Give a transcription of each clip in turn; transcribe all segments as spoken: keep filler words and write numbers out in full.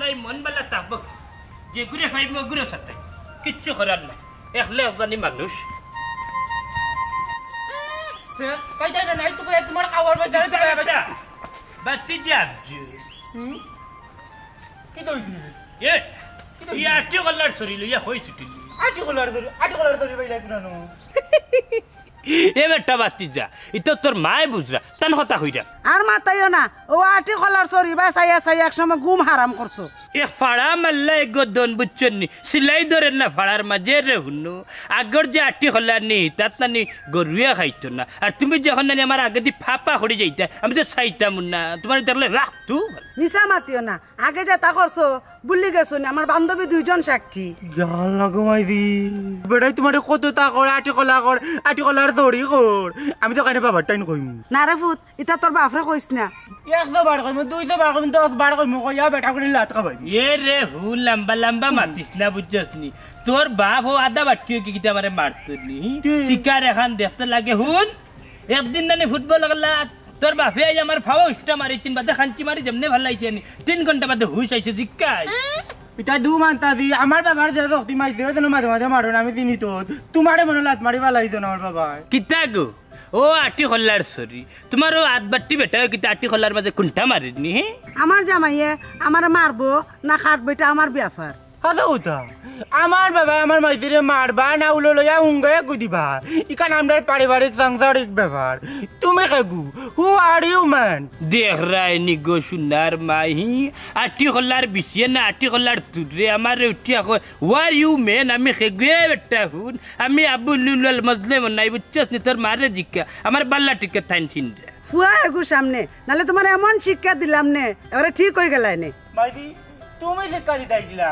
নাই, মন বালা থাকবো। যেগুরে পাইমু ওগুরে সাথে। কিচ্ছু করার নাই। একলা একজনই মানুষ। হ্যাঁ? কই যাই না, নাই তো কই তোমার খাওয়ার বাজারে তো কই বেটা? বাতি দিয়া। হুম? কি দইছিস? এ, কি দইছিস? ই আটি কলার ছড়ি লইয়া কই ছুটিলি? আটি কলার ছড়ি, আটি কলার ছড়ি বাইলাই কুনানো? এ বেটা বাতি যা, ইতা তোর মায়ে বুঝরা, তান কথা কইরা। আর মাতাইও না, ও আটি কলার ছড়ি বা চাইয়া চাইয়া এক সময় ঘুম হারাম করছো। এ ফাড়া মারলা এক গদন বুঝছনি, সিলাই ধরের না ফাড়ার মাঝে রে হুনো। আগর যে আটি কলা নি, তাত নানি গরুয়ে খাইতো না। আর তুমি যখন নানি আমার আগেদি ফাপা করি যাইতা, আমি তো চাইতাম না। তোমার দেখলে রাখতু। মিছা মাতিও না, আগে যেতা করছো, ভুলি গেছো নি? আমার বান্ধবী দুইজন সাক্ষী। জান লাগো মাইদি, বেটাই তোমারে কততা কর, আটি কলা কর, আটি কলার ছড়ি কর। আমি তো কানে বাবার টাইন কইমু। না রে ফুত, ইতা তোর বাপরে কইস না। এক তো বার কইমু, দুই তো বার কইমু, দশ বার কইমু, কইয়া বেটা করে লাত খাবাইমু। এ রে হু, লম্বা লম্বা মাতিস না, বুঝছস নি? তোর বাপ ও আদা বাটকি কি কিতা আমারে মারতো নি? কি? শিকার এখান দেখতে লাগে হুন। একদিন নানি ফুটবল খেলা, তোর বাপে আই আমার ফাওয়া উষ্টা মারি, তিন বাদে খাঞ্চি মারি যেমনে ভালাইছে নি। তিন ঘন্টা বাদে হুশ আইছে জিক্কাই। ইতা দু মান্তা দি, আমার বাবার যে শক্তি মাইর দিলে যেন মাঝে মাঝে মারো না, আমি চিনি তো। তোমারে মনে লাত মারি ভালাইছে না আমার বাবা। কিতা গো? ও আটি কল্লার ছড়ি, তোমার ও আত বাট্টি বেটা কিতা আটি কল্লার মাঝে কুন্টা মারের নি, হে? আমার জামাইয়ে আমারে মারবো না কাটবো, ইটা আমার ব্যাপার। আচ্ছা কথা, আমার বাবা আমার মাইদিরে মারবা না উলো লইয়া উঙ্গে গুদিবা, ইখান আমরার পারিবারিক সাংসারিক ব্যাপার। তুমি কেগু, who are you man? দেখরায় নি গো সোনার মাই, আটি কল্লার বিছিয়ে না আটি কল্লার তুরে আমারে উঠিয়া কয়, who are you man? আমি কেগু এ বেটা হুন, আমি আবু লুলুল মজলেম নাই, বুঝছস নি? তোর মারে জিক্কা, আমার বাল্লা টিকে থাইন ছিনরা। ফুয়া এগু সামনে, নালে তোমার এমন শিক্ষা দিলাম নে, এবারে ঠিক হয়ে গেলায় নে। মাইদি, তুমি শিক্ষা দিতাই দিলা,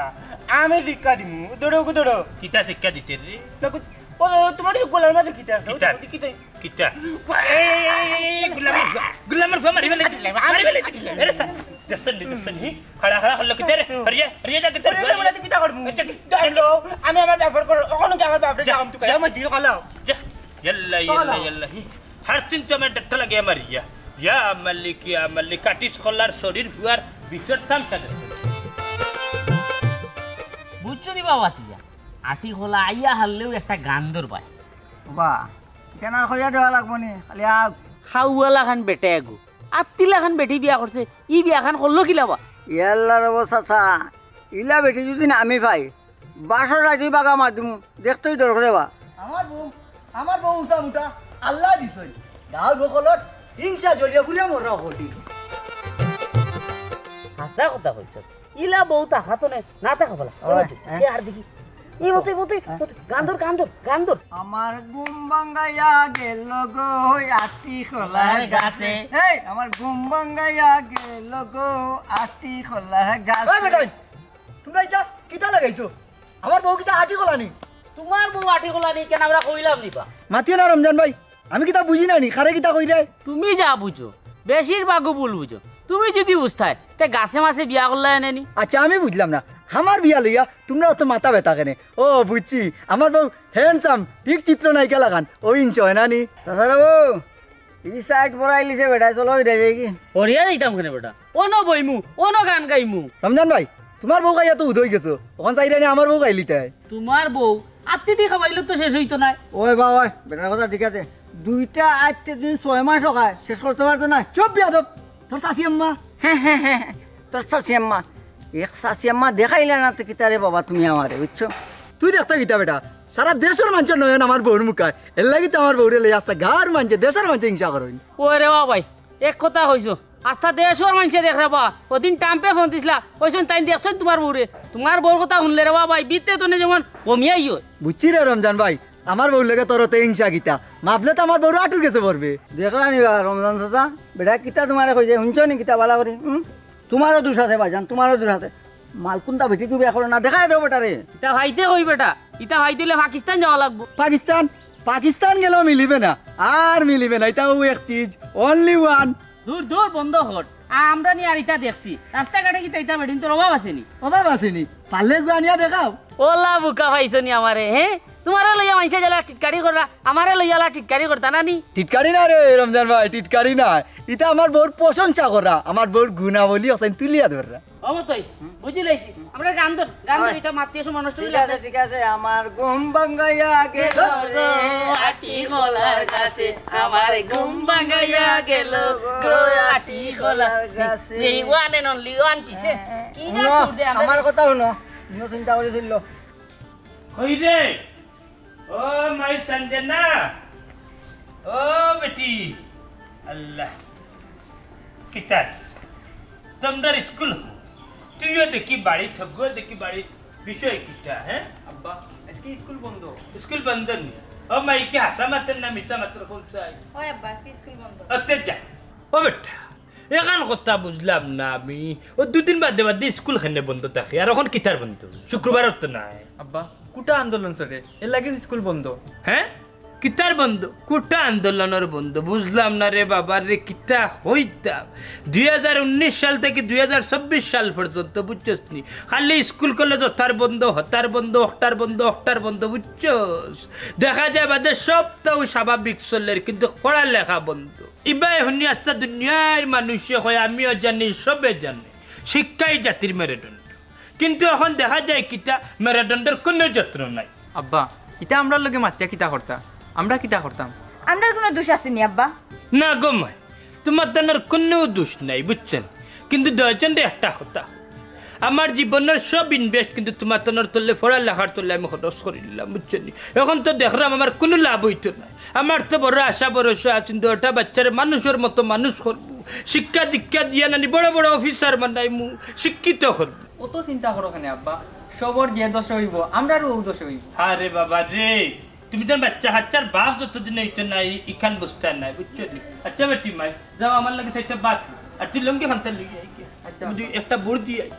আমি শিক্ষা দিমু। ধরো, ওকে ধরো। কিতা শিক্ষা দিতে রে? দেখো, ও, ও, তোমার এই গলার মাঝে কিতা আছে? কিতা? ওটা কিতা? কিতা? এই, এই, এই, এই, এই, গুলামের ফুয়া, গুলামের ফুয়া মারি ফেলে দিলে, মারি ফেলে দিলে। আরে স্যার, দেখছেন নি, দেখছেন নি? খাড়া, খাড়া করলো কিতা রে? হরিয়া, হরিয়া যা কিতা? হরিয়া যা বলে তুই কিতা করবি? আচ্ছা, কি? দেখলো, আমি আমার ব্যাপার করো, ওখানে কি আমার ব্যাপারে যা, যাম তুই যা। যা, আমার জিও খালাও। যা, ইয়াল্লা, ইয়াল্লা, খালাও। ইয়াল্লা, হি। হারসিন তো আমার ডাক্তার লাগে আমার ইয়া। ইয়া মালিক, ইয়া মালিক, কাটিস কল্লার শরীর ফুয়ার ভিতর থাম সাদা। বুঝছো নি বাবা তিয়া? আটি কলা আইয়া হারলেও একটা গান দরবার। বাবা, কেন আর কইয়া দেওয়া লাগবো নি? খালি আগ। খাওয়ালা খান বেটা এগু। আত্তিলা খান বেটি বিয়া করছে। ই বিয়া খান করলো কিলা বা? ইয়াল্লা রে বা চাচা, ইলা বেটি যদি না আমি পাই, বাসর রাইতেই বাগা মার দিমু, দেখতেই ডর করে বা। আমার বউ, আমার বউ উষা মুটা, আল্লাহ দিছই। গাঁও বকলত হিংসা জ্বলিয়া পুড়িয়া মররা হকলটি। হাছা কথা কইছ। ইলা বউ তা হাতনে না তা খাবলা। ওই, এ আর দেখি। এই মতে, মতে, হ্যাঁ। মতে, গান ধর, গান ধর, গান ধর। আমার ঘুম ভাঙ্গাইয়া গেল গো আটি কলার গাছে। এই, আমার ঘুম ভাঙ্গাইয়া গেল গো আটি কলার গাছে। ওই বেটা, ওই। তোমরা ইটা কিতা লাগাইছো? আমার বউ কিতা আটি কলা নি? তোমার বউ আটি কলা নি কেন আমরা কইলাম নি বা? মাতিও না রমজান ভাই, আমি কিতা বুঝি না নি, কারে কিতা কইরায়? তুমি যা বুঝো, বেশিরভাগও ভুল বুঝো। তুমি যদি বুঝতায়, তে গাছে মাছে বিয়া করলায় এনে নি। আচ্ছা, আমি বুঝলাম না, আমার বিয়া লইয়া তোমরা অত মাথা ব্যথা কেনে? ও, বুঝছি, আমার বউ handsome, ঠিক চিত্রনায়িকা লাখান, ও ইঞ্চ হয় না নি? দাদা বাবু, ই সাইড বড়াই লিছে বেটা, চলো ওই যাই কি? ওরিয়া যাইতাম কেনে বেটা? অনো বইমু, অনো গান গাইমু। রমজান ভাই, তোমার বউ গাইয়া তো উদয় গেছো, অখন চাইরায় নি আমার বউ গাইলিতায়। তোমার বউ আত্তি দি খাবাইলে তো শেষ হইতো নায়। ওই বা ওই, বেটার কথা ঠিক আছে। দুইটা আত্তি দিন ছয় মাস হয়, শেষ করতে পারতো না। চুপ বেয়াদব, তোর চাচি আম্মা। তোর চাচি আম্মা, এক চাচি আম্মা দেখাইলা না তো কিতা রে বাবা তুমি আমারে, বুঝছো? তুই দেখতে কিতা বেটা, সারা দেশর মানষর নয়ন আমার বউর মুখায়, এর লাগি তো আমার বউরে লই আস্তা গাঁর মানষে, দেশর মানষে হিংসা করইন। ওরে বাবাই, এক কথা কইছো, আস্তা দেশর মানষে দেখরা বা, ওদিন ট্রাম্পে ফোন দিছলা, কইছইন তাইন দেখছইন তোমার বউরে, তোমার বউর কথা হুনলে রে বাবাই, বিত্তে তনে যেমন বমিয়াই হয়। বুঝছি রে রমজান ভাই, আমার বউর লগে তোর অত হিংসা কিতা? মাপলে তো আমার বউর আটুর গেছে পড়বে। দেখলা নি বা রমজান চাচা, বেটা কিতা তোমারে কইছে, হুনছো নি কিতা বালা করি? হুম? তোমারও দোষ আছে ভাইজান, তোমারও দোষ আছে। মালকুন্তা বেটি তুমি এখন না দেখাই দেও বেটারে। ইতা ভাইতে কই বেটা, ইতা ভাইতে হইলে পাকিস্তান যাওয়া লাগবো। পাকিস্তান? পাকিস্তান গেলেও মিলিবে না, আর মিলিবে না। ইতা ও এক চিজ, only one। দূর দূর বন্ধ কর। আমরা নি আর ইতা দেখছি। রাস্তাঘাটে কিতা ইতা বেটিন্তর অভাব আছে নি? অভাব আছে নি? পারলে গু আনিয়া দেখাও। ওলা বুকা পাইছো নি আমারে, হে? তোমারে লইয়া মানষে যেলা টিটকারি কররা, আমারে লইয়া লা টিটকারি করতা না নি? টিটকারি না রে রমজান ভাই, টিটকারি না। ইতা আমার বউর প্রশংসা কররা, আমার বউর গুণাবলী অসাইন তুলিয়া ধররা। ও মতই, বুঝি লাইছি। আমরা গান ধর, গান ধর, হয়। এটা মাতৃ সময় নষ্ট ঠিক হইলে আছে, ঠিক আছে। আমার ঘুম ভাঙ্গাইয়া গেল রে আটি কলার গাছে, আমার ঘুম ভাঙ্গাইয়া গেল গো আটি কলার গাছে। এই one and only one piece, এ? কি গান হুনো, শুনতে আমরা আমার কথা হুনো, হুনো, চিন্তা করি ফেললো। কই রে? ও মাই সঞ্জনা, ও বেটি, আল্লাহ, কিতা? তোমরার স্কুল? তুইও দেখি বাড়ি, সবগুলো দেখি বাড়ি, বিষয় কিতা, হ্যাঁ? আব্বা, আজকে স্কুল বন্ধ। স্কুল বন্ধ নি? ও মাই, কি হাসা মাতের না মিছা মাতের কোন চাই? ওই আব্বা, আজকে স্কুল বন্ধ। ও তে যা। ও বেটা, এখান কথা বুঝলাম না আমি। ও দুদিন বাদে বাদে স্কুল কেনে বন্ধ থাকে, আর এখন কিতার বন্ধ? শুক্রবার তো নাই। আব্বা, কুটা আন্দোলন চলে, এর লাগি স্কুল বন্ধ। হ্যাঁ? কিতার বন্ধ? কুটা আন্দোলনের বন্ধ? বুঝলাম না রে বাবা রে, কিতা হইতাম। দুই হাজার উনিশ সাল থেকে দুই হাজার চব্বিশ সাল পর্যন্ত, বুঝছস নি, খালি স্কুল কলেজ হতার বন্ধ, হতার বন্ধ, অকটার বন্ধ, অকটার বন্ধ, বুঝছস? দেখা যায় বাদে সবটাও স্বাভাবিক চলের, কিন্তু পড়ালেখা বন্ধ। ইবায় হুনি আস্তা দুনিয়ার মানুষে কয়, আমিও জানি, সবে জানে, শিক্ষাই জাতির মেরুদণ্ড। কিন্তু এখন দেখা যায় কিতা, মেরুদণ্ডর কোনো যত্ন নাই। আব্বা, ইতা আমরার লগে মাতিয়া কিতা করতা? আমরা কিতা করতাম? আমরার কোনো দোষ আছে নি আব্বা? না গো মাই, তোমার তানর কোনো দোষ নাই, বুঝছেন? কিন্তু দুইজনরে একটা কথা, আমার জীবনের সব ইনভেস্ট কিন্তু তোমার তানর তলে, পড়ালেখার তলে আমি খরচ করি দিলাম, বুঝছেন নি? এখন তো দেখলাম আমার কোনো লাভ হইতো না। আমার তো বড় আশা ভরসা আছে, দুইটা বাচ্চারে মানুষের মতো মানুষ করবো, শিক্ষা দীক্ষা দিয়া নানি বড় বড় অফিসার বানাইমু, শিক্ষিত করবো। অত চিন্তা করো কেনে আব্বা, সবর যে দশা হইব, আমরারও ও দশা হইব। আরে বাবা রে, তুমি তো বাচ্চা কাচ্চার বাপ, যতদিন হইতো না, ই-, ইখান বুঝতে নাই, বুঝছো নি? আচ্ছা বেটি মাই, যাও আমার লগে চাইরটা ভাত লও। আর তুই লুঙ্গি খানটা লই আয় গিয়া। আচ্ছা। তুমি দুই একটা বুট দিয়া আয়।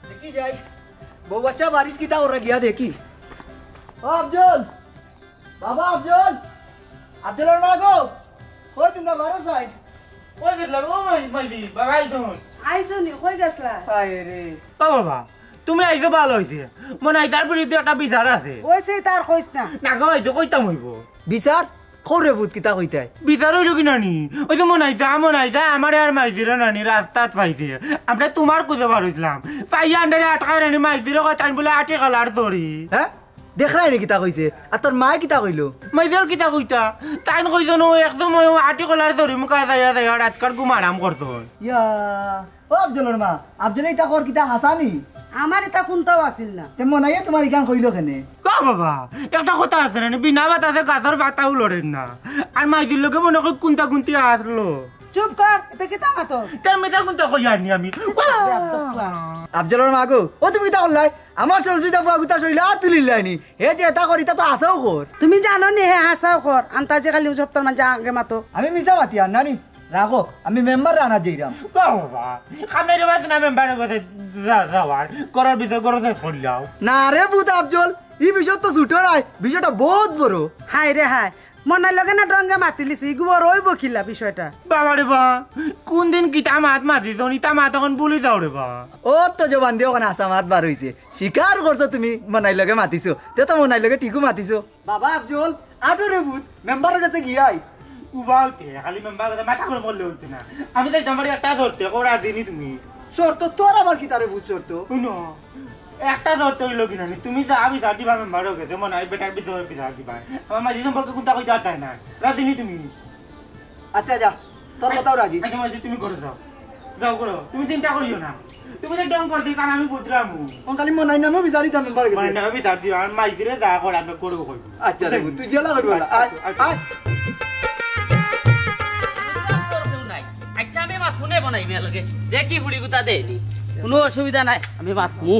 দেখি যাই, বউ বাচ্চা বাড়িত কিতা করা গিয়া দেখি। ও আফজল, বাবা আফজল, আফজলর মা গো, কই তোমরা বারো সাইড? কই গেছলা? ও মাই, মাইদি, বাবা আইছো। আইছো নি, কই গেছলা? হায় রে। ও বাবা, তুমি আইছো ভালা অইছে। মনাইজার বিরুদ্ধে একটা বিচার আছে। ওই সেই তার কইস না। না গো, আইছো কইতাম অইবো। বিচার? খরে ভূত কিতা কইতায়? বিচার অইলো কি নানি? ওই যে মনাইজা, মনাইজা, আমারে আর মাইজিরে নানি রাস্তাত পাইছে। আমরা তোমার খুঁজে বার হইছিলাম। পাইয়া আন্ডারে আটকায় নানি মাইজিরে কয় তাইন বুলে আটি কলার দড়ি। হ্যাঁ? দেখরায় নি কিতা কইছে? আর তোর মায়ে কিতা কইলো? মাইজির কিতা কইতা? তাইন কইছইন এক সময় ও আটি কলার দড়ি মুখা যাইয়া যাইয়া রাতকার ঘুম আরাম করতো। ইয়া, ও আফজলর মা, আফজলে ইতা কর কিতা হাছা নি? আমার ইতা কুন্তাও আছিল না। তে মনাইয়ে তোমার ইখান কইলো কেনে? ও বাবা, একটা কথা আছে না, বিনা বাতাসে গাছর পাতাও লড়ের না। আর মাইজির লগে মনে কয় কুন্তা কুন্তি আসলো। চুপ কর, ইতা কিতা মাতো? তার মেয়েটা কুন্তা কই আনি আমি। বেয়াদব ফুয়া। আফজলর মা গো, ও তুমি কিতা করলায়? আমার সরসুজা ফুয়া গুতা শইলা আর তুলিলাই নি। হে যে ইতা কর, ইতা তো হাছাও কর। তুমি জানো নি হে হাছাও কর? আন্তাজে খালি সপ্তাহর মাঝে আগে মাতো। আমি মিছা মাতিয়ার না নি। রাখো, আমি মেম্বাররে আনাত যাইরাম। বাহ বাবা, খামনাই রে বাস না মেম্বারর গেছে যা-, যাওয়ার, ঘরর ভিতরে ঘরো শেষ করিলাও। না রে ভূত আফজল, ই বিষয় তো ছোট নায়, বিষয়টা বউত বড়। হায় রে হায়, মনাইর লগে না ঢঙ্গে মাতিলিছি, ইগু বড় অইবো কিলা বিষয়টা? বাবা রে বা, কুন দিন কিতা মাত মাতিছইন, ইতা মাত অখন ভুলি যাও রে বা। ও তো জবান দিয়া অখন হাছা মাত বার অইছে, স্বীকার করছো তুমি মনাইর লগে মাতিছো, তে তো মনাইর লগে ঠিকউ মাতিছো। বাবা আফজল, আটো রে ভূত, মেম্বারর গেছে গিয়া আই। উবাও তে, খালি মেম্বারর গেছে মাথা গরম করলে অইতো না। আমি যাইতাম পারি একটা শর্তে, কও রাজি নি তুমি? শর্ত? তোর আবার কিতা রে ভূত শর্ত? হুনো, একটা শর্ত অইলো কি নানি, তুমি যা আমি যা দিবা মেম্বারর গেছে, মনাইর বেটার ভিতরে বিচার দিবা। আমার মাইজি সম্পর্কে কুন্তা কইতায় পারতায় না। রাজি নি তুমি? আচ্ছা যা, তোর কথাও রাজি। আচ্ছা, মাঝে তুমি করো যাও। যাও করো, তুমি চিন্তা করিও না। তুমি তো ডং করে দিও, কারণ আমি বুঝলাম। অখন খালি মনাইর নামে বিচার দিতাম মেম্বারর গেছে। মনাইর নামে বিচার দিও, আর মাইজিরে যা করে আমরা করবো কইবো। আচ্ছা রে, তুই জেলা করবি না। আয়, আচ্ছা, আচ্ছা। আয়। আচ্ছা, আমি মাত হুনে বানাই মেয়ে লগে। দেখি ফুড়ি গুতা দেয়নি। কোনো অসুবিধা নাই, আমি মাত মু।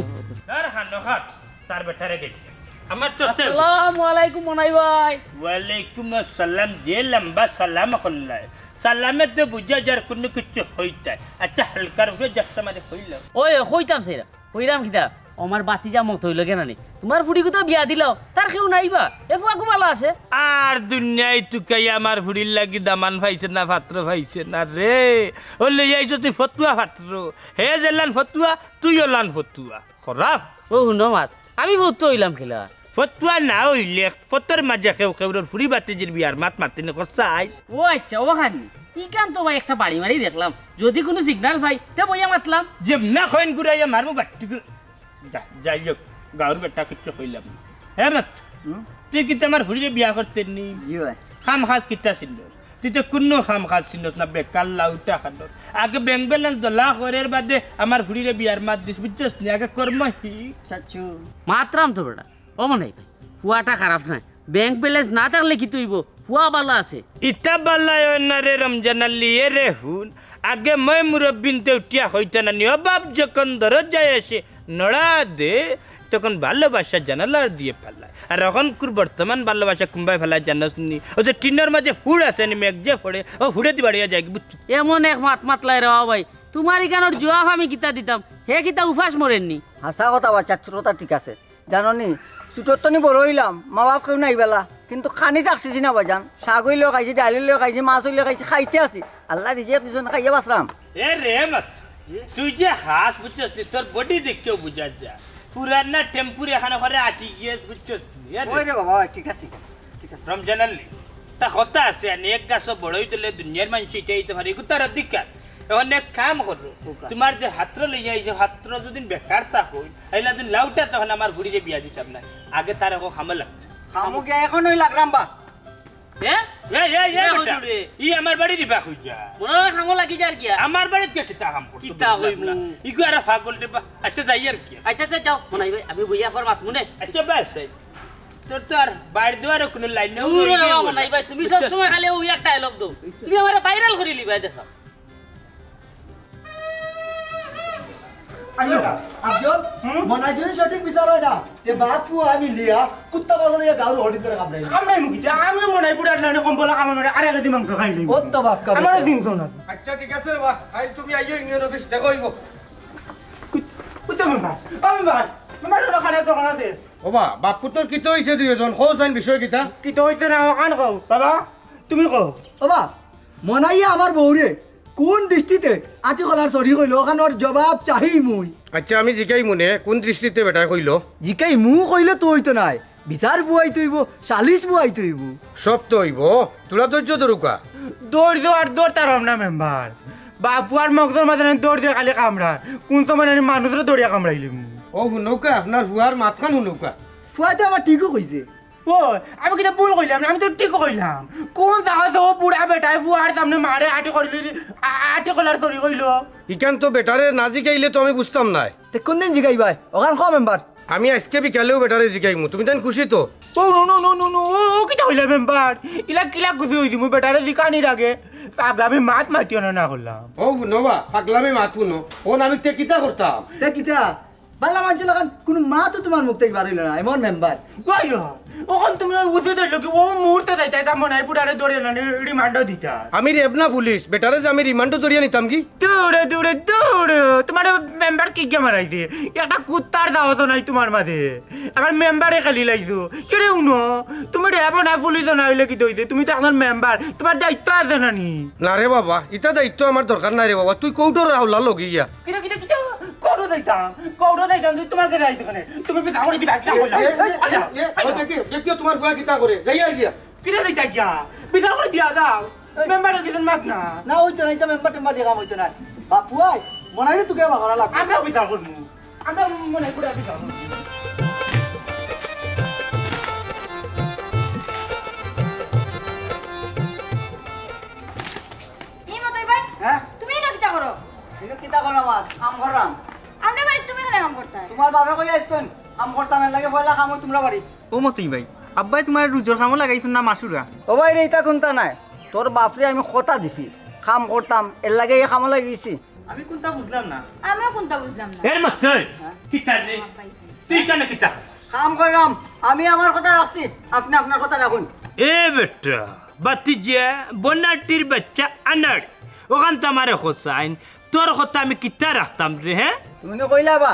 তার হানো হাত। তার বেটারে গেছে। আমার তো আসসালামু আলাইকুম মনাই ভাই। ওয়ালাইকুম আসসালাম, যে লম্বা সালাম করলায়। সালামে তো বুঝা যার কোনো কিছু হইতায়। আচ্ছা, হালকার উপরে যাচ্ছে মানে হইল। ওই, কইতাম সেরা, কইরাম কিতা? ও আমার বাতিজা মত হইল কেন নি? তোমার ফুড়িগু তো বিয়া দিলাও, তার কেউ নাই বা? এ ফুয়াগু বালা আছে? আর দুনিয়ায় তুকাই আমার ফুড়ির লাগি দামান পাইছে না, পাত্র পাইছে না রে। ও লই আইছো তুই ফতুয়া পাত্র। হে যেলান ফতুয়া, তুই ওলান ফতুয়া। খারাপ। ও হুনো মাত, আমি ফতুয়া অইলাম কিলা? ফতুয়া না অইলে পথর মাঝে কেউ কেউরর ফুড়ি বাতিজির বিয়ার মাত মাতি নি করছাই। ও আচ্ছা, ও খানি। ইখান তো ভাই একটা বাড়ি মারি দেখলাম, যদি কুনু সিগনাল পাই তে বইয়া মাতলাম। যেমনে কইন ঘুরাইয়া মারমু বাট্টি। যা, যাই হোক, গাউর বেটা কিচ্ছু কইলাম না। হে মাত, হুম? তুই কিতা আমার ফুড়িরে বিয়া করতে নি? জি ভাই। কাম কাজ কিতা চিনস? তুই তো কুনু কাম কাজ চিনস না, বেকার লাউটা খাটস। আগে ব্যাংক ব্যালেন্স দলা করের বাদে আমার ফুড়িরে বিয়ার মাত দিস, বুঝছস নি? আগে কর্ম শিখ। চাচু। মাতরাম তো বেটা, ও মনাই ভাই, ফুয়াটা খারাপ নায়, ব্যাংক ব্যালেন্স না থাকলে কিতা অইবো, ফুয়া ভালা আছে। ইতা ভালা অয় না রে রমজান আলী, এ রে হুন, আগে ময় মুরব্বিন্তে উঠিয়া কইতা না নি, অভাব যখন দরজায় আসে, নড়া দে, তখন ভালোবাসা জানালার দিয়ে ফালায়। আর অখনকুর বর্তমান ভালোবাসা কুনবায় ফালায় জানস নি? অউ যে টিনর মাঝে ফুড় আছে নি, মেঘ যে পড়ে, অউ ফুড়েদি বাড়িয়া যায়, বুঝছস? এমন এক মাত মাতলায় রে বাবা ভাই, তুমার ইখানর জুয়াব আমি কিতা দিতাম, হে কিতা উপাস মরের নি? হাছা কথা বা, চাচুর কথা ঠিক আছে। জানো নি, ছুটোর তনে বড় অইলাম, মা-বাপ কেউ নাই বেলা, কিন্তু খানি থাকছি না বাজান। শাক অইলেও খাইছি, ডাইল অইলেও খাইছি, মাছ অইলেও খাইছি, খাইতে আছি। আল্লায় রিজিক দিছইন, খাইয়া বাঁচরাম। এ রে মত, তুই যে হাস বুঝছস নি, তোর বডি দেখিয়াউ বুঝা যায়। পুরানা টেম্পুর এখানো করে আটি গিয়েস বুঝছস নি? এ রে। ওই রে বাবা, ঠিক আছে, ঠিক আছে। রমজান আলী, তা কথা আছে, আর এক গাছো বড়ই ধরলে দুনিয়ার মানুষ ইটাইতে পারে, এগু তার অধিকার। অখন এক কাম করো, তুমার যে হাতর লইয়া আইছো, হাতর যদি বেকার তা কই, আইলা দিন লাউটা তখন আমার ফুড়িরে বিয়া দিতাম না। আগে তার এখন কামো লাগতো। কামো গিয়া এখন ওই লাগরাম বা। এ? এ, এ, এ, বেটা। ই আমার বাড়ির ইবা কই যা? মনে অয় কামো লাগি যার গিয়া। আমার বাড়িত গিয়া কিতা কাম করতো কিতা বুঝলাম কইমু? না। ইগু আর পাগল রে বা। আচ্ছা, যাই আর কি। আচ্ছা, আচ্ছা, যাও, মনাই ভাই, আমি বইয়া পর মাতমু নে। আচ্ছা, বাস, এই। তোর তো আর বাড়ি দুয়ারও কুনু লাইন নাই। দূর রে বাবা, মনাই ভাই, তুমি সব সময় খালি ওই একটা ডায়লগ দাও। তুমি আমারে ভাইরাল করি লিবায় দেখো। আইও। আফজল, হুম? মনাই যদি সঠিক বিচার অয় না, তে বাপ ফুয়া মিলিয়া কুত্তা পাগল অইয়া গাউর হরিদ্বার কামড়াই। কামড়াই মুখি দে, আমিও মনাই বুড়ার নানে কম বলা কামড় মারে, আরে কেজি মাংস খাইলি। ও তো বাপ কামড়াই। আমারও চিনতো না। আচ্ছা, ঠিক আছে রে বা, কাইল তুমি আইও ইউনিয়ন অফিস, দেখা অইবো। কুত-, কুত্তা মেম্বার, ও মেম্বার, মেম্বার ওরা খানে দোকান আছে। ও বা, বাপ পুতর কিতা অইছে দুইজন? কও চাইন বিষয় কিতা? কিতা অইছে না, অখান কও। বাবা, তুমি কও। ও বা, মনাইয়ে আমার বউরে কোন দৃষ্টিতে আটি কলার চরি কইলো, অখানর জবাব চাহি মুই। আচ্ছা, আমি জিকাইমু নে, কোন দৃষ্টিতে বেটায় কইলো? জিকাইমু কইলে তো অইতো নায়, বিচার বওয়াইতে অইবো, সালিশ বওয়াইতে অইবো। সব তো অইবো, তুরা ধৈর্য ধরুক্কা। ধৈর্য আর ধরতাম না মেম্বার, বাপ ফুয়ার মগজর মাঝে নানি ধৈর্য খালি কামড়ার, কোন সময় নানি মানুষরে ধরিয়া কামড়াইলিমু। ও হুনউক্কা, আপনার ফুয়ার মাতখান হুনউক্কা। ফুয়ায় তো আমার ঠিকউ কইছে। ওই, আমি কিতা ভুল কইলাম না? আমি তো ঠিকউ কইলাম। কোন সাহসে ও বুড়া বেটায় ফুয়ার সামনে মারে আটি করিলি, আ-, আটি কলার চরি কইলো? ইখান তো বেটারে না জিকাইলে তো আমি বুঝতাম নায়। তে কোনদিন জিকাইবায়? অখান কও মেম্বার। আমি আইজকে বিকালেউ বেটারে জিকাইমু, তুমি তাইন খুশি তো? ও, no, no, no, no, no, ও, ও কিতা কইলা মেম্বার? ইলা কিলা খুশি অইছি মুই বেটারে জিকানির আগে? পাগলামি মাত মাতিও না, না করলাম। ও হুনো বা, পাগলামি মাত হুনো। অখন আমি তে কিতা করতাম? তে কিতা? বালা মানষর লাখান কুনু মাতও তুমার মুখ থাকি বার অইলো না, এমন মেম্বার। কইও, অখন তুমি ওই উচিত অইলো কি, ও মুহূর্তে যাইতায়, তা মনাই বুড়ারে ধরিয়া নানি রিমান্ডও দিতায়। আমি রেব না পুলিশ, বেটারে যে আমি রিমান্ডও ধরিয়া নিতাম কি? দৌড়ে, দৌড়ে, দৌড়ে, তুমার মেম্বার কিগিয়া মারাইছে? একটা কুত্তার সাহসও নাই তুমার মাঝে, আবার মেম্বারে খেলিলাইছো। কিরে হুনো, তুমি রেবও না, পুলিশও না অইলে কিতা অইছে? তুমি তো একজন মেম্বার, তুমার দায়িত্ব আছে না নি? না রে বাবা, ইতা দায়িত্ব আমার দরকার নাই রে বাবা, তুই কোর্টর হাওলা লগে গিয়া। কিতা, কিতা, কিতা? কোর্টো যাইতাম, কোর্টো যাইতাম, তুই তুমার কাছে আইছো কেনে? তুমি বিচার করি দিবায় কিতা কইলাম? এ, এ, এ, এ, এ, ও, দেখি, দেখিও তুমার ফুয়া কিতা করে, যাইয়া গিয়া। কিতা যাইতা গিয়া? বিচার করি দিয়া যাও। এই। মেম্বার অইগেছইন মাত না। না, অইতো নায়, ইতা মেম্বার টেম্বার দিয়া কাম অইতো নায়। বাপ ফুয়ায়, মনাইরে তুকে বাগরা লাগবো। আমরাও বিচার করমু। আমরা মনাই বুড়ার বিচার করমু। ই মতই ভাই, হ্যাঁ? তুমি ইনো কিতা করো? ইনো কিতা কররাম আর? কাম কররাম। আমরার বাড়িত তুমি কেনে কাম করতায়? তুমার বাপে কইয়া আইছইন, কাম করতাম, এরলাগি পয়লা কাম অয় তুমরার বাড়িত। ও মতই ভাই, আব্বায় তুমারে রুজর কামো লাগাইছইন না মাসুরা? ও ভাইরে, ইতা কুন্তা নায়। তোর বাপরে আমি কথা দিছি, কাম করতাম, এরলাগি ই কামো লাগি গেছি। আমি কুন্তা বুঝলাম না। আমিও কুন্তা বুঝলাম না। এর মতই, হ্যাঁ? কিতা রে? আমার ভাই শুনে। তুই কেনে কিতা? কাম কররাম, আমি আমার কথা রাখছি, আপনে আপনার কথা রাখুন। এ বেটা, বাতিজা, বনাটির বাচ্চা আনাড়ি। অখান তো আমারে কছাইন, তোর কথা আমি কিতা রাখতাম রে, হ্যাঁ? তুমি না কইলা বা,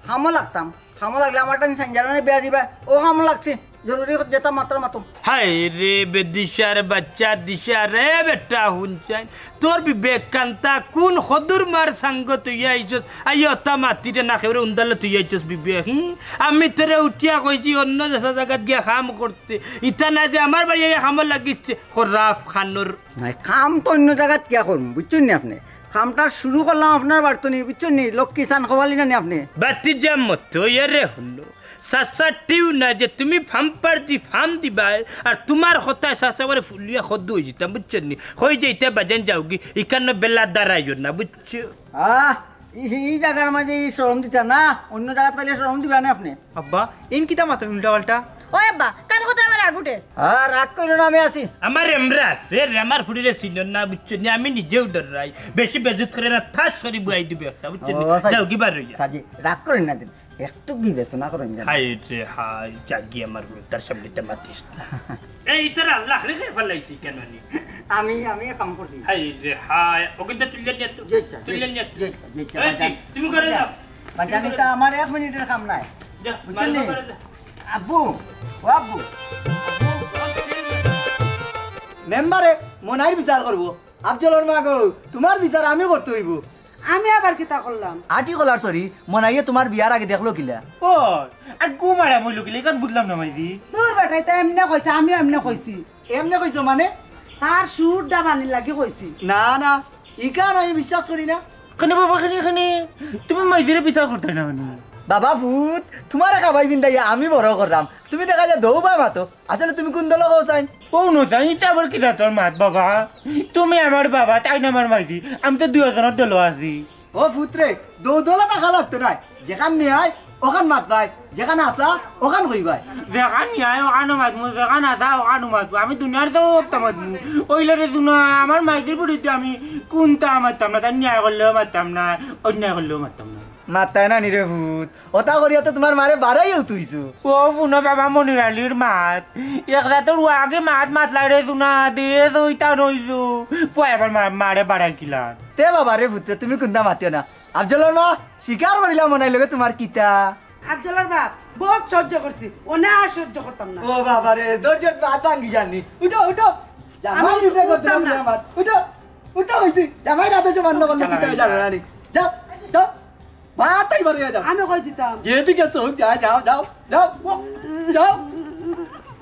কামো লাগতাম, কামো লাগলে আমার টানি সাইনজারানে বিয়া দিবায়, ও কামো লাগছি। জরুরি কথা যেটা মাত্র মাতো। হায় রে বেদিশার বাচ্চা দিশা রে বেটা হুনছাইন, তোর বিবেক কান্তা কোন খদুর মার সাঙ্গ তুই আইছস? আইও তা মাতিরে না খেউরে উন্দালে তুই আইছস বিবেক, হুম? আমি তোরে উঠিয়া কইছি অন্য দেশা জাগাত গিয়া কাম করতে, ইতা না যে আমার বাড়ি আইয়া কামো লাগিছে, খরাপ খানোর। নাই, কাম তো অন্য জাগাত কিয়া করমু, বুঝছইন নি আপনে? কামটা শুরু করলাম আপনার বাড়িত নি, বুঝছইন নি? লক্ষ্মী সান খোয়ালি না নি আপনে? বাতি যা মত, এরে হুনো। চাচাটিও না যে তুমি ফাম্পার দি ফাম দিবায়, আর তুমার কথায় চাচা বলে ফুলিয়া খদ্দ অই যিতাম, বুঝছো নি? কই যে ইতা বাজান যাওগি, ইকানো বেলা দাঁড়াইও না, বুঝছো? আহ, ই, ই জাগার মাঝে ই শরম দিতা না, অন্য জাগাত পাইলে শরম দিবা না আপনে। আব্বা, ইন কিতা মাতইন উল্টা পাল্টা? ওই আব্বা, কার কথা আমার রাগ উঠে? আর রাগ করো না, আমি আছি। আমার এমরা আছে রে, আমার ফুরিরে চিনো না, বুঝছো নি? আমি নিজেও ডরাই। বেশি বেজুত করে না, ঠাস করি বুয়াই দিবে একটা, বুঝছো নি? ও, আচ্ছা। যাওগি বার অইয়া। সাজি, রাগ করেন না দিন। একটু বিবেচনা করেন যেন। হায় রে হায়, জাগি আমার বউ, তার সামনে তো মাতিস না। এই, তোর আল্লাহ রে ফালাইছি কেন নি? আমি, আমি কাম করছি। হায় রে হায়, ও কিন্তু তুলিয়া নিয়ে তো, জি, স্যার, তুলিয়া জি, নিয়ে তো। জি, স্যার, জি, স্যার, এই, বাজান। তুমি করে যাও। বাজান, এটা আমার এক মিনিটের কাম নাই। যা, বুঝলেন মারবো নি? করে যা। আব্বু, ও আব্বু। মেম্বারে মনাইর বিচার করবো। আফজলর মা গো, তোমার বিচার আমি করতে হইব। আমি আবার কিতা করলাম? আটি কলার সরি, মনাইয়ে তোমার বিয়ার আগে দেখলো কিলা? ও, আর গু মারা মইল কিলা, ইখান বুঝলাম না মাইজি। দূর বেটা, ইতা এমনে কইছে, আমিও এমনে কইছি। এমনে কইছো মানে? তার সুর ডাবানির লাগি কইছি। না, না, ইখান আমি বিশ্বাস করি না। কেনে বাবা, কেনে, কেনে? তুমি মাইজিরে বিচার করতায় না কেনে? বাবা ভূত, তোমারে খাবাই বিন্দাইয়া আমি বড় করলাম। তুমি দেখা যায় দৌ বা মাতো। আসলে তুমি কোন দল কও চাইন? ও নজানি, ইতা আবার কিতা তোর মাত বাবা? তুমি আমার বাবা, তাইন আমার মাইজি। আমি তো দুইজনর দল আছি। ও পুত্রে, দৌ দলা থাকা লাগতো নায়। যেখান ন্যায়, ওখান মাতবায়। যেখান হাছা, ওখান কইবায়। যেখান ন্যায়, ওখানও মাতমু, যেখান হাছা, ওখানও মাতমু। আমি দুনিয়ার তো হপ্তা মাতমু। ওইলে রে দুনা, আমার মাইজির বুড়িতে আমি কোনটা মাততাম না, তার ন্যায় করলেও মাততাম না, অন্যায় করলেও মাততাম না। মাততায় না নি রে ভূত। ওটা করিয়া তো তোমার মারে বাড়াইও তুইছো। ও হুনো বাবা মনির আলীর মাত। এক রাতর আগে মাত মাতলাই রে দুনা, দে দইতা নইছো। পুয়া এবার মা-, মারে বাড়াই কিলা। তে বাবা রে পুত্র, তুমি কুন্তা মাতিও না। আফজলর মা, স্বীকার করিলাম মনাই লগে তোমার কিতা। আফজলর বাপ, বহুত সহ্য করছি, ওনে আর সহ্য করতাম না। ও বাবা রে, ধৈর্যর বাঁধ ভাঙ্গি যানি। উঠো, উঠো। জামাই আমি উঠে করতে উঠতাম না। আমার। উঠো, উঠো হইছি। জামাই রাতে সে বন্ধ করলে কিতা হয়ে যাবে রানী? যাও, যাও। মারতাই পারে যাও। আমি কই দিতাম। যেদিকে চোখ যায়, যাও, যাও, যাও, যাও।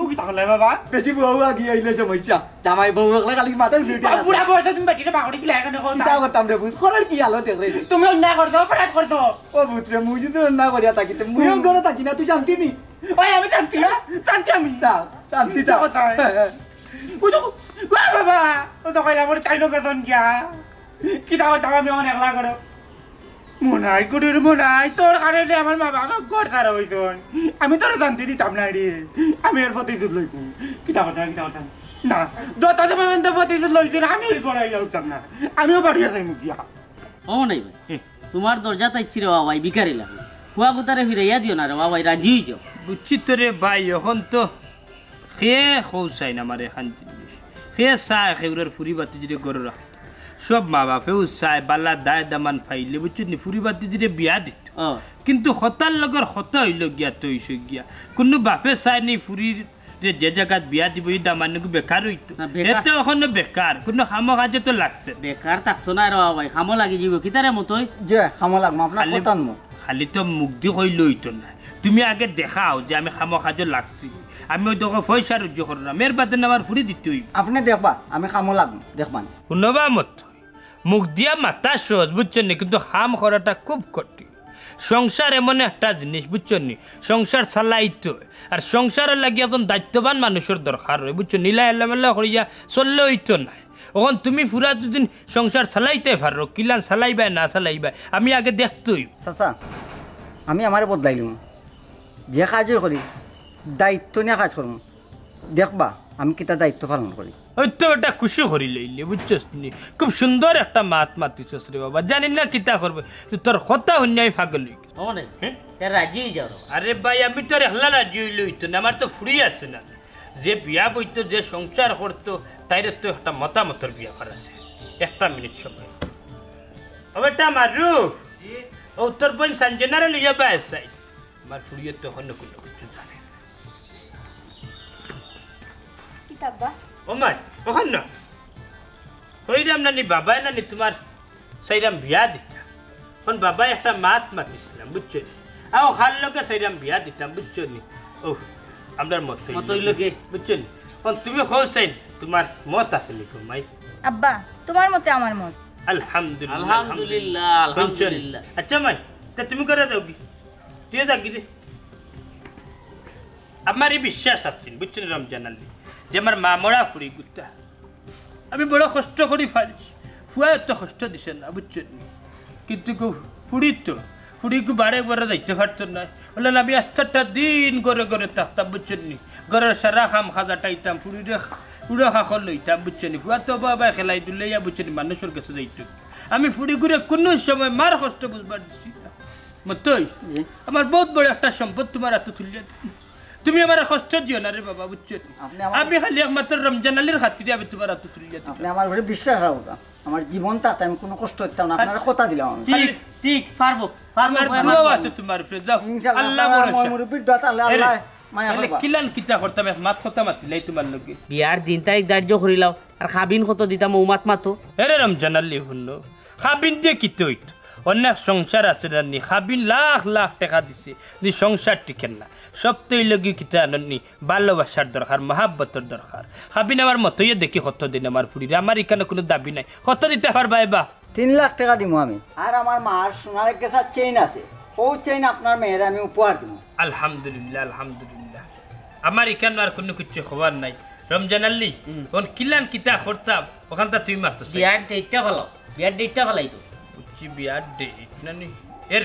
ও কি তাহলে বাবা? বেশি বউ আগে আইলে সমস্যা। জামাই বউ একলা খালি মাথায় উঠে উঠে বাপ, আছে। বুড়া বয়সে তুমি বেটিরে বাগড়ি দিলে এখানে কোন কিতা করতাম রে ভূত? করার কি আলো দেখ রে? তুমি অন্যায় করছো, অপরাধ করছো। ও ভূত রে, মুই যদি অন্যায় করিয়া থাকি, তো মুইও ঘরে থাকি না, তুই শান্তি নি? ওই আমি শান্তি, হ্যাঁ? শান্তি আমি। দাও, শান্তি দাও। কথা হয়। হ্যাঁ, হ্যাঁ। ও তো, ও বাবা, ও তো কইলা মোর চাইনো বেতন গিয়া। কিতা করতাম আমি অখন একলা করো? মনাই গুরুর মনাই, তোর কারণে আমার মা বাবা ঘর ছাড়া হইতন। আমি তোর শান্তি দিতাম না রে। আমি এর প্রতিশোধ লইতাম। কিতা করতাম, কিতা করতাম? না, দত্তা দেব আমি তো প্রতিশোধ লইছি না, আমি ওই পড়াই যাইতাম না। আমিও বাড়িয়া যাইমু গিয়া। ও নাই ভাই, হুম। তোমার দরজা তাইছি রে বাবা, এই ভিখারি লাগে। ফুয়া গুতারে ফিরাইয়া দিও না রে বাবা, রাজি হই যাও। বুঝছি তো রে ভাই, এখন তো কে কও চাইন আমার এখান জিনিস। কে চায় কেউরর ফুরি বাতি যদি গরু রাখ। সব মা বাপেও চায়, বালা দায় দামান পাইলে, বুঝছো নি, ফুরি বাতি যদি বিয়া দিত। ও। কিন্তু কথার লগর কথা হইল গিয়া তো হইছে গিয়া। কোনো বাপে চায় নি ফুরির যে, যে জাগাত বিয়া দিব, এই দামান্ডগু বেকার হইতো। না, বেকার। এতে ওখানে বেকার, কোনো কামো কাজে তো লাগছে না। বেকার থাকতো না রে বাবা, কামো লাগি যাইব। কিতারে মতই? যে কামো লাগবো, আপনার খালি, কথা মতো। খালি তো মুখ দি কইলে হইতো না। তুমি আগে দেখাও যে আমি কামো কাজে লাগছি, আমি ওই দেখো পয়সা রুজি করলাম, এর বাদে না আমার ফুরি দিতে হইব। আপনি দেখবা, আমি কামো লাগবো, দেখবান। শুনবা মত, মুখ দিয়া মাতা সহজ, বুঝছো নি? কিন্তু কাম করাটা খুব কঠিন। সংসার এমন একটা জিনিস, বুঝছো নি? সংসার চালাইতে হয়। আর সংসারের লাগি একজন দায়িত্ববান মানুষের দরকার হয়, বুঝছো নি? ইলা এলোমেলো করিয়া চললে হইতো না। এখন তুমি ফুরা দুদিন সংসার চালাইতে পারো, কিলান চালাইবায় না চালাইবায়, আমি আগে দেখতে হইব। চাচা, আমি আমারে বদলাইলাম। যে কাজই করি, দায়িত্ব নিয়া কাজ করমু। দেখবা, আমি কিতা দায়িত্ব পালন করি। ওই তো ওটা খুশি করি লইলে, বুঝছস নি? খুব সুন্দর একটা মাত মাতিছস রে বাবা। জানি না কিতা করবে। তো তোর কথা হুনিয়া আমি পাগল হই গেছি। ও মানে, হ্যাঁ? এ রাজি হই যাও রে। আরে ভাই, আমি তো আর একলা রাজি হইলে হইতো না, আমার তো ফুরি আছে না। যে বিয়া বইতো, যে সংসার করতো, তাইরে তো একটা মতামতর ব্যাপার আছে। একটা মিনিট সময়। ও বেটা মারু, জি। ও তোর বোন সঞ্জনারে লইয়া বায় চাই। আমার ফুরিয়ে তো অন্য কোনো কিছু জানে না। আব্বা। ও মাই, অখন না। কইরাম না নি বাবায় না নি তুমার চাইরাম বিয়া দিতা। অখন বাবায় একটা মাত মাতিছিলাম, বুঝছো নি? আও হার লগে চাইরাম বিয়া দিতাম, বুঝছো নি? ও, আমরার মত মত অইলো অইলো কি? বুঝছো নি? অখন তুমি কও চাইন, তুমার মত আছে নি গো মাই? আব্বা, তুমার মতে আমার মত। আলহামদুলিল্লাহ, আলহামদুলিল্লাহ, আলহামদুলিল্লাহ। বুঝছো নি? আলহামদুলিল্লাহ। আচ্ছা মাই, তা তুমি করে যাও কি? তুই যা কি রে? আমার এই বিশ্বাস আছে, বুঝছো নি রমজান আলী, যে আমার মা মরা ফুড়ি গুতা আমি বড় কষ্ট করি পালছি। ফুয়ায় তো কষ্ট দিছে না, বুঝছো নি? কিন্তু গো, ফুড়ি তো, ফুড়ি গো বারে বারে যাইতে পারতো না। বললেন, আমি আস্তাটা দিন ঘরে ঘরে থাকতাম, বুঝছো নি? ঘরের সারা কাম কাজ আটাইতাম, ফুড়িরে উড়ো কাকর লইতাম, বুঝছো নি? ফুয়া তো বাবা খেলাই দুলাইয়া, বুঝছো নি? মানুষর গেছে যাইতো। আমি ফুড়ি গুরে কুনু সময় মার কষ্ট বুঝবার দিছি না। মতই, জি। আমার বউত বড় একটা সম্পদ তুমার আতো তুলিয়া দিছি। তুমি আমারে কষ্ট দিও না রে বাবা, বুঝছো নি? আপনি আমার আমি খালি একমাত্র রমজান আলীর খাতিরে আমি তুমার আতো তুলিয়া দিছি। আপনি আমার উপরে বিশ্বাস রাখুন। আমার জীবন তাতে আমি কোনো কষ্ট করতাম না, আপনারে কথা দিলাম আমি। ঠিক, ঠিক, পারবো, পারবো, আমার পারবো। দোয়াও আছে তুমার উপরে, যাও। ইনশাআল্লাহ, আল্লাহ তাআলা ভরসা। আমার মুরব্বির দোয়া, তাহলে এরে, আল্লাহ মায়া তাহলে করবা। কিলান কিতা করতাম, এক মাত কথা মাতিলাই তুমার লগে। বিয়ার দিন তারিখ ধার্য করিলাও, আর কাবিন কত দিতাম, ও মাত মাতো। এরে রমজান আলী, হুনো, কাবিন দিয়া কিতা অইতো? অনেক সংসার আছে জানি, কাবিন লাখ লাখ টেকা দিছে, নি সংসার টিকের না। সব তো অইলো গি কিতা জানো নি? ভালোবাসার দরকার, মহাব্বতর দরকার। কাবিন আমার মতইয়ে দেখি কত দিন আমার ফুড়িরে, আমার ইখানো কুনু দাবি নাই। কত দিতা পারবা এবা? তিন লাখ টেকা দিমু আমি। আর আমার মার সোনার এক গেছার চেইন আছে, অউ চেইন আপনার মেয়েরে আমি উপহার দিমু। আলহামদুলিল্লাহ, আলহামদুলিল্লাহ। আমার ইখানো আর কুনু কিচ্ছু খবর নাই। রমজান আলী, হুম। অখন কিলান কিতা করতাম, অখানতা তুমি মাতো চাই। বিয়ার ডেটটা ভালো, বিয়ার ডেটটা ভালাই তো। বুঝছি, বিয়ার ডেট না নি? এর,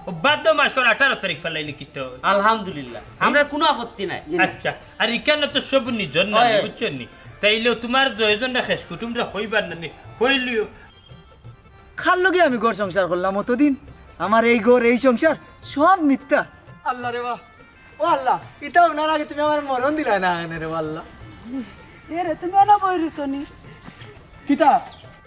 ও ভাদ্র মাসর আঠারো তারিখ ফালাইলে কিতা অয়? আলহামদুলিল্লাহ, আমরার কুনু আপত্তি নাই। জি না। আচ্ছা, আর ইখানো তো সব নিজর না, অয়। বুঝছো নি? তাইলেও তুমার জয়জনরা খেস কুটুমরা কইবার না নি, কইলিও। কার লগে আমি ঘর সংসার করলাম অতদিন? আমার এই ঘর, এই সংসার, সব মিথ্যা। আল্লাহ রে বাহ, ও আল্লাহ, ইতা হুনার আগে তুমি আমারে মরণ দিলায় না কেনে রে আল্লাহ? এরে, তুমি অনো বই রইছো নি? কিতা?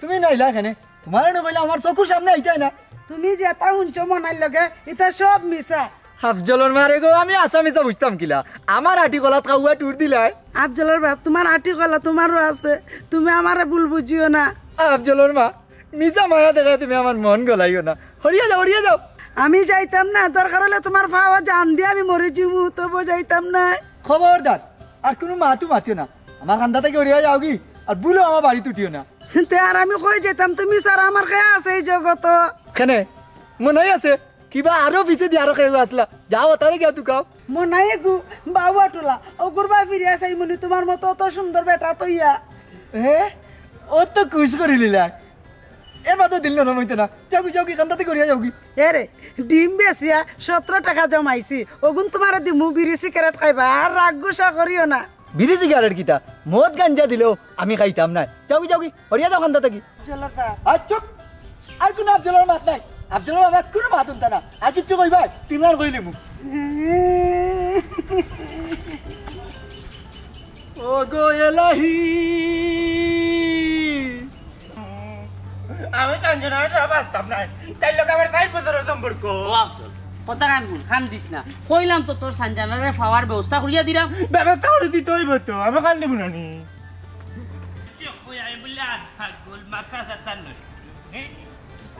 তুমি নাইলা কেনে? তুমারে না কইলে আমার চকুর সামনে আইতায় না। তুমি যেতা হুনছো মনাইর লগে, ইতা সব মিছা। আফজলর মারে গো, আমি হাছা মিছা বুঝতাম কিলা? আমার আটি কলাত কাউয়া টুর দিলায়। আফজলর বাপ, তুমার আটি কলা তুমারও আছে, তুমি আমারে ভুল বুঝিও না। আফজলর মা, মিছা মায়া দেখায় তুমি আমার মন গলাইও না। হরিয়া যাও, হরিয়া যাও। আমি যাইতাম না, দরকার অইলে তুমার পাও জান দিয়া আমি মরি যিমু, তবু যাইতাম না। খবরদার, আর কুনু মাতু মাতিও না। আমার কান্দা থাকি হরিয়া যাওগি, আর ভুলেও আমার বাড়িত উঠিও না। তে আর আমি কই যাইতাম, তুমি ছাড়া আমার কে আছে এই জগতো? কেনে? মনাই আছে? কিবা আরো পিছেদি আরো কেউ আছলা? যাও, তারে গিয়া তুকাও। মনাই গু, বাউয়া টোলা, অগুর বায় ফিরিয়া চাইমুনি তুমার মতো অত সুন্দর বেটা থইয়া। হে? ও তো খুশ করিলিলা। এর বাদে দিল নরম অইতো না। যাওগি, যাওগি, কান্দা থাকি হরিয়া যাওগি। এরে, ডিম বেচিয়া সতরো টেকা জমাইছি, অগুন তুমারে দিমু, বিড়ি সিগারেট খাইবা, আর রাগ গুসা করিও না। বিড়ি সিগারেট কিতা? মদ গাঞ্জা দিলেও আমি খাইতাম নায়। যাওগি, যাওগি, হরিয়া যাও কান্দা থাকি। আফজলর বাপ। আর চুপ! আর কুনু আফজলর মাত নাই। আফজলর বাবা কুনু মাত হুনতা না। আর কিচ্ছু কইবায়? তিনবার কইলিমু। ও গো এলাহি। আমি সঞ্জনারে ছাড়া বাঁচতাম নায়। তাইর লগে আমার চাইর বছরর সম্পর্ক। ও আফজল, কথা কান হুন, কান দিস না। কইলাম তো তোর সঞ্জনারে পাওয়ার ব্যবস্থা করিয়া দিরাম। ব্যবস্থা করি দিতে অইবো তো, আমি কান দিমু না নি। ওই আমি বললে আধা গোল মাথা সাতা নয়। হ্যাঁ?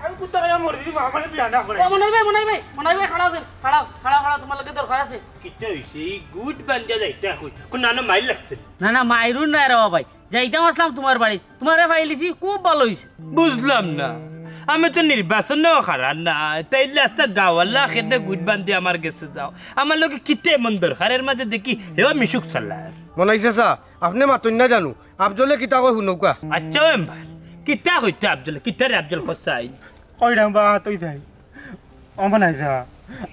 আমি কুত্তা খাইয়া মরি দিমু, আমারে বিয়া না করে। ও মনাই ভাই, মনাই ভাই, মনাই ভাই, খাড়াও, খাড়াও, খাড়াও, খাড়াও, তুমার লগে দরকার আছে। কিতা অইছে? ই গুট বান্ধিয়া যাইতা কই? কুন নানো মাইর লাগছে? না, না, মাইরুর না রে বাবাই। যাইতাম আছলাম তুমার বাড়ি, তুমারে পাইলিছি, খুব ভালা অইছে। বুঝলাম না, আমি তো নির্বাচনেও খাড়া না, তাইলে আস্তা গাওয়ালা কেনে গুট বান্ধি আমার গেছে যাও? আমার লগে কিতা এমন দরকার? এর মাঝে দেখি হেও মিশুক চালার। মনাই চাচা, আপনে মাতইন না জানু, আফজলে কিতা কয় হুনউক্কা। আচ্ছা, ও মেম্বার, কিতা কইতা আফজলে? কিতা রে আফজল কসাই? কইরাম বা তুই যাই। ও মনাই যা,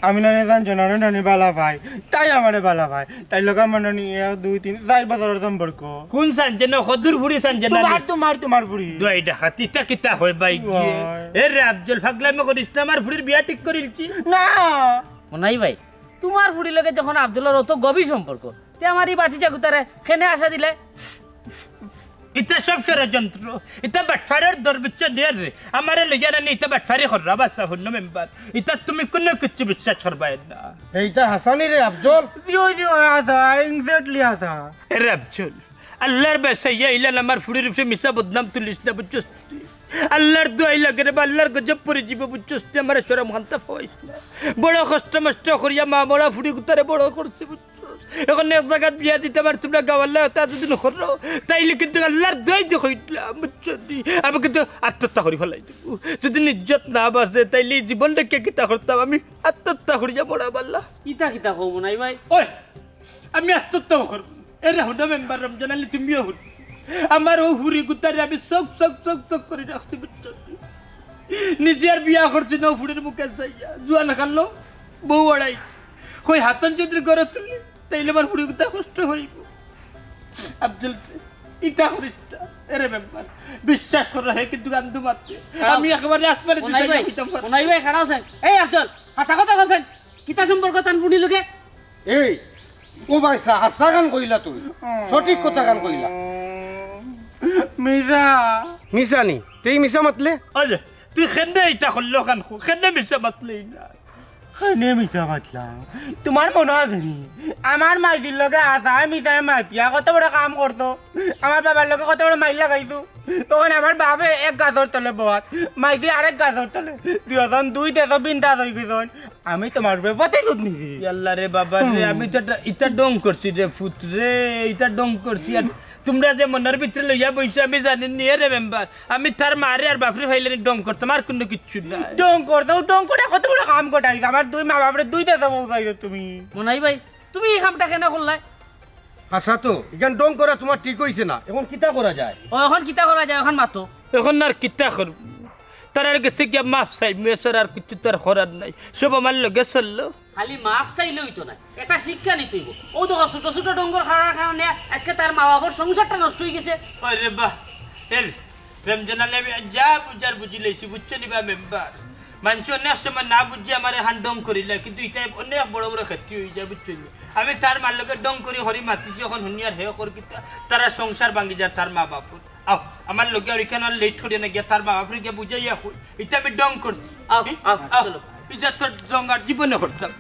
আমি নানি জান জনারে নানি বালা পাই, তাই আমারে বালা পাই। তাইর লগে আমার নানি এক, দুই, তিন, চাইর বছরর সম্পর্ক। কুন সঞ্জনা? কদুর ফুড়ি সঞ্জনা তুমার, নি? তুমার, তুমার ফুড়ি। দুয়াই ডাকাতি, ইতা কিতা কয় ভাই গিয়ে? ওয়াই। এ রে আফজল, ফাগলামি করিস না, আমার ফুড়ির বিয়া ঠিক করিলছি। না। মনাই ভাই, তুমার ফুড়ির লগে যখন আফজলর অত গভীর সম্পর্ক, তে আমার ই বাতিজা গুতারে কেনে আশা দিলে? ইতা সব ষড়যন্ত্র, ইতা বাটফারর দরবেশ দের রে। আমারে লইয়া নানি ইতা বাটফারি কররা বাসা হুনো মেম্বার। ইতা তুমি কুনু কিচ্ছু বিশ্বাস করবায় না। এইটা হাসানি রে আফজল। দিও, দিও, হাসা, exactly হাসা। এ রে আফজল, আল্লার বায় চাইয়া ইলান আমার ফুড়ির উপরে মিছা বদনাম তুলিস না, বুঝছস তুই? আল্লার দোয়াই লাগে রে বা, আল্লার গজব পড়ি যিবো, বুঝছস তুই? আমারে শরম খান্তা পাওয়াইস না। বড় কষ্ট মষ্ট করিয়া মা মরা ফুড়ি গুতারে বড় করছি, বুঝছস? এখন এক জাগাত বিয়া দিতাম আর তুমরা গাওয়াল্লায় অতা যদি করো, তাইলে কিন্তু আল্লার দোয়াই যে কইলাম, বুঝছস তুই? আমি কিন্তু আত্মহত্যা করি ফালাই দিমু। যদি ইজ্জত না বাঁচে, তাইলে ই জীবনটা কে কিতা করতাম? আমি আত্মহত্যা করিয়া মরা বালা। ইতা কিতা কও মনাই ভাই? ওই, আমি আত্মহত্যা করমু। এরে হুনো মেম্বার রমজান আলী, তুমিও হুনো। আমার অউ ফুড়ি গুতারে আমি চক চক চক চক করি রাখছি, বুঝছো? নিজে আর বিয়া করছি না, অউ ফুড়ির মুখে চাইয়া। জুয়ান খালো, বউ আড়াই। কই হাতন যদি গড়ে তুলি, তাইলে আমার ফুড়ি গুতা কষ্ট অইবো। আফজল, ইতা করিস না। এরে মেম্বার, বিশ্বাস করো, হে কিন্তু গান্দু মারছে। আমি একেবারে আসমানে মনাই দিশা ভাই, হইতাম পারি। মনাই ভাই, খাড়া আছেন। এই আফজল, হাছা কথা কছেন। কিতা সম্পর্ক তান ফুড়ির লগে? এই, ও ভাই সা-, হাছা গান কইলা তুই, সঠিক কথা গান কইলা। মিছা। মিছা নি? তেই মিছা মাতলে? ওই যে, তুই কেনে ইতা করলো কান কো? কেনে মিছা মাতলে না? কেনে মিছা মাতলাম? তোমার মনো আছে নি? আমার মাইজির লগে হাছায় মিছায় মাতিয়া কত বড় কাম করতো। আমার বাবার লগে কত বড় মাইর লাগাইতো। তখন আমার বাপে এক গাছর তলে বওয়াত, মাইজি আরেক গাছর তলে। দুইজন দুই দেশো বিন্দাস অই গেছইন। আমি তোমার উপরে প্রতিশোধ নিছি। ইয়াল্লা রে বাবা রে, আমি তো এটা, ইটা ঢং করছি রে ফুত রে, ইটা ঢং করছি। আর তুমরা যে মনর ভিতরে লইয়া বইছো আমি জানি নি রে মেম্বার। আমি তার মারে আর বাপরে ফাইলে নি ঢং করতাম, আর কুনু কিচ্ছু না। ঢং করতাম, ঢং করে কত বড় কাম ঘটাইছে। আমার দুই মা বাপরে দুই দেশো পৌঁছাইছো তুমি। মনাই ভাই, তুমি ই কামটা কেনে করলায়? আচ্ছা তো, ইখান ঢং করা তোমার ঠিক অইছে না, এখন কিতা করা যায়? ও, এখন কিতা করা যায়, এখন মাতো। এখন আর কিতা করমু? তারার গেছে গিয়া মাফ চাইমু, এছাড়া আর কিচ্ছু তো আর করার নাই। সব আমার লগে চললো। খালি মাফ চাইলে অইতো নায়, একটা শিক্ষা নিতে অইবো। অউ দেখো, ছোট ছোট ঢংর কারণে আজকে তার মা বাবার সংসারটা নষ্ট অই গেছে। আরে বাহ, এর রমজান আলী, আমি যা বুঝার বুঝি লাইছি, বুঝছো নি বা মেম্বার? মানষে অনেক সময় না বুঝিয়া আমারে এখান ঢং করিলায়, কিন্তু ইতায় অনেক বড় বড় ক্ষতি অই যায়, বুঝছো নি? আমি তার মার লগে ঢং করি করি মাতিছি, এখন হুনিয়ার হে কর কিতা, তারার সংসার ভাঙ্গি যার তার মা বাপর। আও, আমার লগে আর ইখান আর লেট করিও না, গিয়া তার মা বাপরে গিয়া বুঝাইয়া কই, ইতা আমি ঢং করছি। আও, আও, আও। চলো। ইতা তোর ঢং আর জীবনে করতাম।